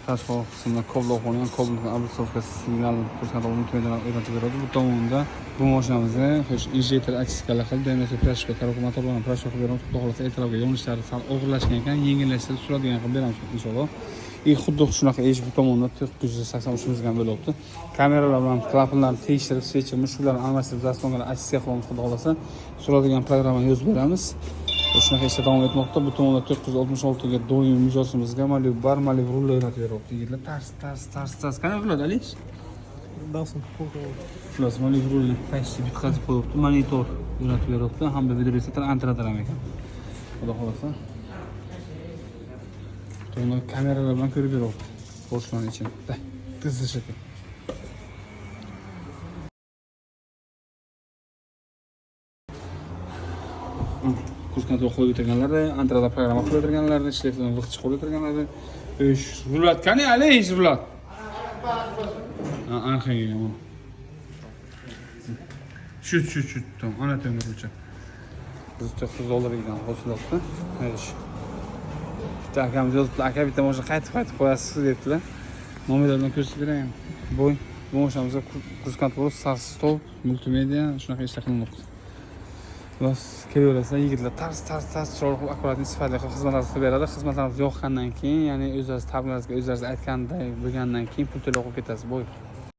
Tashqi qismida kobla qo'yilgan, kobla обрисовка signal круиз контроль multimedia o'rnatib beradi. Bu tomonda bu mashinamizni xo'sh injektor очистка lar qilib, DMS прошивка, коробка motorlarni прошивка qilib beramiz. Xudo xohlasa, ertalabga yonishlari sal og'irlashgan ekan, yengillashtirib suradigan qilib beramiz inshaalloh. И xuddi shunaqa ish bu tomonda 983 ham bo'lyapti. Kameralar bilan klapanlarni tekshirib, свечи, shularni almashtirib, заслонка lar очистка qilamiz, xudo xohlasa. Suradigan programmani yozib beramiz. Shunaqa ishlar davom etmoqda. Bu tomonda 966 ga doim mijozimizga Malibu bar, Malibu rullar o'rnatib beryapti. Yigitlar tars tars tars tars. Qani rullar, Alish? Dawson. Xullas, Malibu rulni почти bitkazib qo'yibdi. Monitor o'rnatib beryapti. Hamda videoregistrator, антирадар ham ekan. Xudo xohlasa. Tomonda kameralar bilan ko'rib beryapti. Porshlarni ichini. Da, tizishadi. Круиз контроль qo'yib o'tirganlari, антирадар programma qilib o'tirganlari, shlefdan vaqt chiqib o'tirganlari. Ish, rulat qani, Ali, ish rulat. Ha, arqaga mana. Shu, tamam, ana temir ucha. 109 dollar ekan, qo'shilyapti. Ish. Bitta akamiz yozibdi, aka bitta mashina qaytib qaytib qo'yasiz debdilar. Nomerlar bilan ko'rsatib beraymi? Bo'y. Bu mashinamizga круиз контроль, start stop, multimedia shunaqa ishlar qilinmoqda. Xullas, kelaverasizlar, yigitlar tars tars tars chiroyli qilib, аккуратный, sifatli qilib xizmatlarni qilib beradi. Xizmatlarimiz yoqqandan keyin, ya'ni o'zlaringiz ta'blaringizga o'zlaringiz aytganday bo'lgandan keyin pul to'lab qo'yib ketasiz. Bo'y.